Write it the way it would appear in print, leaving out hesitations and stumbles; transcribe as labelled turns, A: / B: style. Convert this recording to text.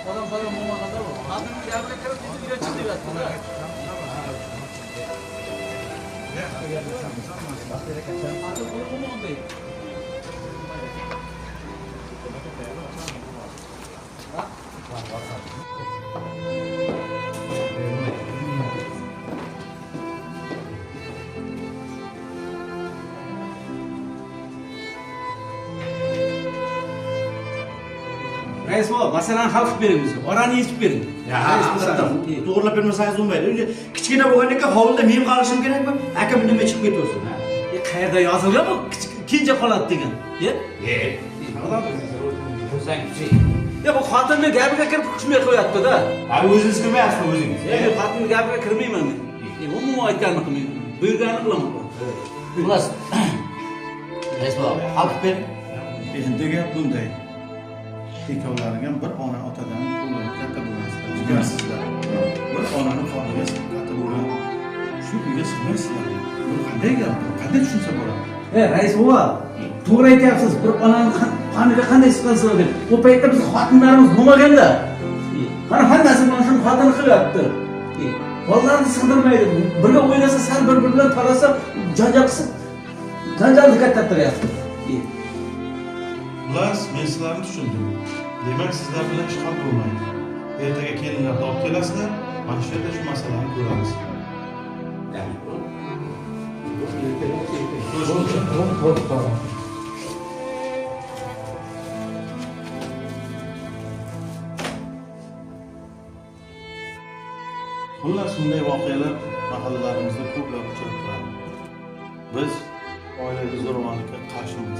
A: Odam falan bo'lmaganda bu. Xotinni gapiga kirib ketib uyga chiq deyapti-da. Xotin puli bo'lmaganday. Rais bova, masalani hal qilib bering bizga. Orani yechib bering.
B: To'g'irlab bermasangiz bo'lmaydi. Kichkina bo'lgandan keyin hovlida men qolishim kerakmi? Akam indamay chiqib ketaversin.
A: Qayerda yozilgan bu kenja qoladi degan? Ye? Ya bu xotinni gapiga kirib hukmga qo'yapti-da.
B: Ha, o'zingiz kirmayapsizmi o'zingiz?
A: Men xotinni gapiga kirmayman men. Umuman aytganini qilmayman. Buyurganini qilaman.
B: Xullas, rais bova, hal qilib bering.
C: Endi gap bunday. Ikkovlaring ham bir ona otadan tug'ilib katta bo'lgansizlar, jigarsizlar. Bir onani qorniga sig'ib katta bo'lgan shu uyga sig'maysizlar. Bu qanday gap? Qanday tushunsa bo'ladi?
A: Rais bova, to'g'ri aytyapsiz. Bir onani qoniga qanday sig'asizlar deb. U paytda biz xotinlarimiz bo'lmaganda. Mana hammasi mana shuni xotini qilyapti. Bolalarni sig'dirmaydi. Birga o'ynasa sal bir-biri bilan talasa, janjal qilsa, janjalni kattartiryapti.
C: Xullas, men sizlarni tushundim. Demak, sizlar bilan ish hal bo'lmaydi. Ertaga kelinlarni olib kelasizlar, mana shu yerda shu masalani ko'ramiz. Xullas, bunday voqealar mahallalarimizda ko'plab uchrab turadi. Biz oilaviy zo'ravonlikka qarshimiz.